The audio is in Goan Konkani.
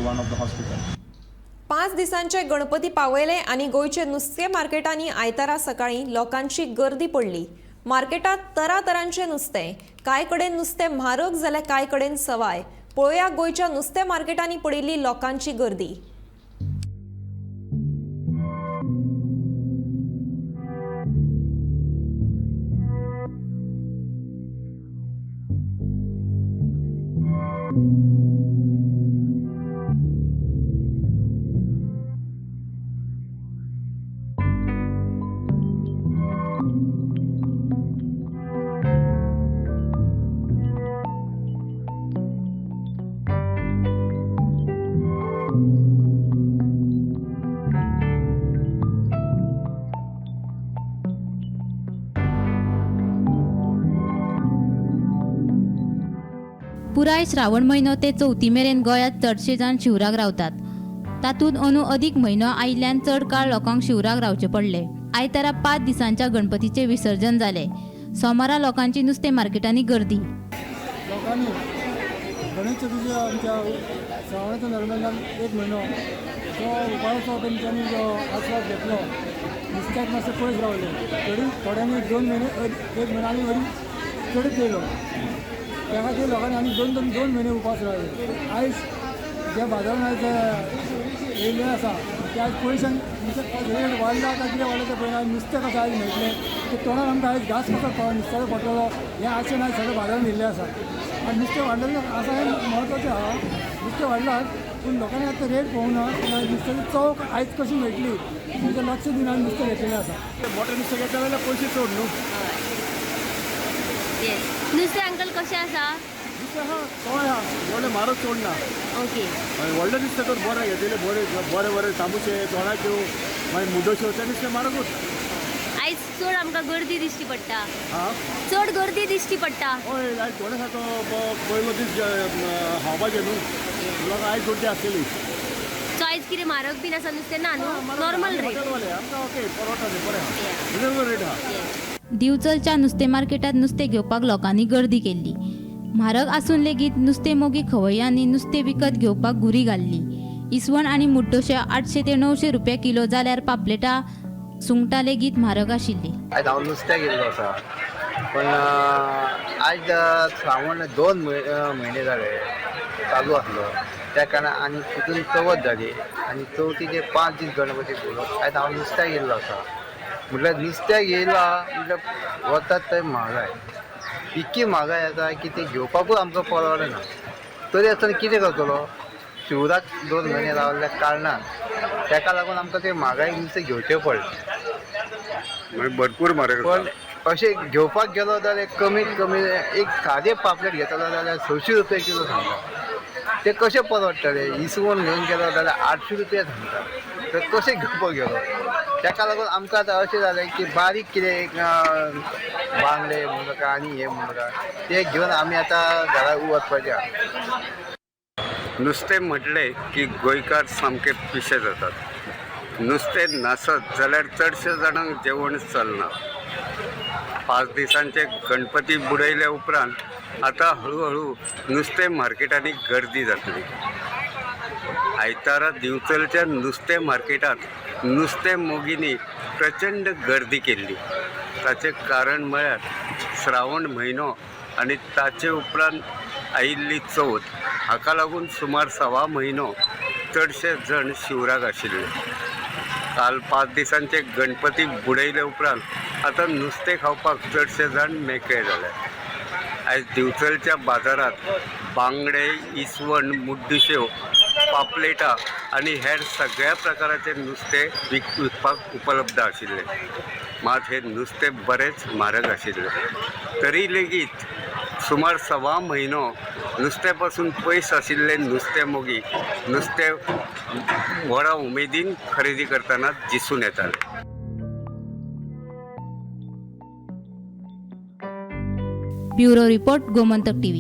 one of the hospital. 5 दिसांचे गणपती पावयले आनी गोंयचे नुस्तें मार्केटांनी आयतारा सकाळीं लोकांची गर्दी पडली. मार्केटांत तरातरांचें नुस्तें, कांय कडेन नुस्तें म्हारग जाल्यार कांय कडेन सवाय. पळोवया गोंयच्या नुस्तें मार्केटांनी पडिल्ली लोकांची गर्दी. पुराय श्रावण म्हयनो ते चवथी मेरेन गोंयांत चडशे जाण शिवराक रावतात. तातूंत अंदू अदीक म्हयनो आयिल्ल्यान चड काळ लोकांक शिवराक रावचें पडलें. आयतारा 5 दिसांच्या गणपतीचें विसर्जन जालें. सोमारा लोकांची नुस्तें मार्केटांनी गर्दी. लोकांनी गणेश चतुर्थी आमच्या श्रावणाच्या दरम्यान एक म्हयनो जो उपायाचो तेंच्यांनी जो आस्वाद घेतलो, नुस्त्याक मातशें पयस रावले, तरी थोड्यांनी 2 म्हयने 1 म्हयनो आनी अडीच चडच येयलो. त्या खातीर लोकांनी आनी दोन म्हयने उपास रावले. आयज ज्या बाजारान आयज येयल्ले आसा ते आयज पयशान रेट वाडला काय कितें वाडला तें पळयना. नुस्तें कशें आयज मेळटलें तें तोंडार आमकां आयज घास कसो पाव नुस्त्याचो पडटलो हें आशेन आयज सगळें बाजारान येयल्लें आसा. आनी नुस्तें वाडलेलें आसा हें म्हत्वाचें आहा. नुस्तें वाडलां पूण लोकांनी आतां रेट पळोवंक ना, नुस्त्याची चव आयज कशी मेळटली हेजें लक्ष दिवन आमी नुस्तें घेतलेलें आसा. मोटें नुस्तें घेतलें जाल्यार पयशे चड न्हू. नुस्तें अंकल कशें आसा? नुस्तें आहा सवाय आहा, व्हडलें म्हारग चड ना. ओके. व्हडलें नुस्तें तर बरें घेतलें, बरें बरें बरें तांबुशे, तोणाच्यो, मागीर मुडोश्यो, तें नुस्तें म्हारगूच. आयज चड आमकां गर्दी दिश्टी पडटा. आं, चड गर्दी दिश्टी पडटा. हय, आयज गणेशाचो पयलो दीस खावपाचें न्हू, लोकांक आयज गर्दी आसतली. सो आयज कितें म्हारग बीन आसा नुस्तें ना न्हू? Normal rate. हॉटेलवाले आमकां ओके परवडटा, बरें आहा, रिजनेबल रेट आहा. दिवचलच्या नुस्तें मार्केटांत नुस्तें घेवपाक लोकांनी गर्दी केल्ली. म्हारग आसून लेगीत नुस्तें मोगी खवय्यांनी नुस्तें विकत घेवपाक घुरी घाल्ली. इसवण आनी मुड्डोश्यो 800 ते 900 रुपया किलो जाल्यार पापलेटां सुंगटां लेगीत म्हारग आशिल्ली. आयज हांव नुस्त्याक येयल्लो आसा, पूण आयज श्रावण 2 म्हयने जाले चालू आसलो, त्या कारणान आनी तितून चवथ जाली आनी चवथीचे 5 दीस गणपती पळोवन आयज हांव नुस्त्याक येयल्लो आसा. म्हटल्यार नुस्त्याक येयला म्हटल्यार वतात थंय म्हारगाय, इतकी म्हारगाय आसा की ती घेवपाकूच आमकां परवडना. तरी आसतना कितें करतलो, शिवराक 2 म्हयने रावल्ल्या कारणान ताका लागून आमकां ते म्हारगाय नुस्तें घेवचें पडलें. भरपूर म्हारग. पण अशें घेवपाक गेलो जाल्यार कमीत कमी एक सादें पापलेट घेतलो जाल्यार 600 रुपया किलो सांगता, ते कशें परवडटले? इसवण घेवन गेलो जाल्यार 800 रुपया सांगता, तर कशें घेवपाक गेलो? ताका लागून आमकां आतां अशें जालें की बारीक कितें एक बांगडे म्हणूं नाका आनी हें म्हणूं नाका, ते घेवन आमी आतां घरा वचपाचें आहा. नुस्तें म्हटलें की गोंयकार सामके पिशे जातात. नुस्तें नासत जाल्यार चडशे जाणांक जेवण चलना. 5 दिसांचे गणपती बुडयल्या उपरांत आतां हळूहळू नुस्तें मार्केटांनी गर्दी जातली. आयतारा दिवचलच्या नुस्तें मार्केटांत नुस्तें मोगींनी प्रचंड गर्दी केल्ली. ताचें कारण म्हळ्यार श्रावण म्हयनो आनी ताचे उपरांत आयिल्ली चवथ, हाका लागून सुमार 1.25 म्हयनो चडशे जण शिवराक आशिल्ले. काल 5 दिसांचे गणपती बुडयले उपरांत आतां नुस्तें खावपाक चडशे जाण मेकळे जाले. आयज दिवचलच्या बाजारांत बांगडे, इसवण, मुड्डुश्यो, पापलेटां आनी हेर सगळ्या प्रकाराचें नुस्तें विकपाक उपलब्ध आशिल्लें. मात हें नुस्तें बरेंच म्हारग आशिल्लें. तरी लेगीत सुमार 1.25 म्हयनो नुस्त्या पासून पयस आशिल्ले नुस्तें मोगी नुस्तें व्हडा उमेदीन खरेदी करतना दिसून येताले. Bureau report, Gomantak TV.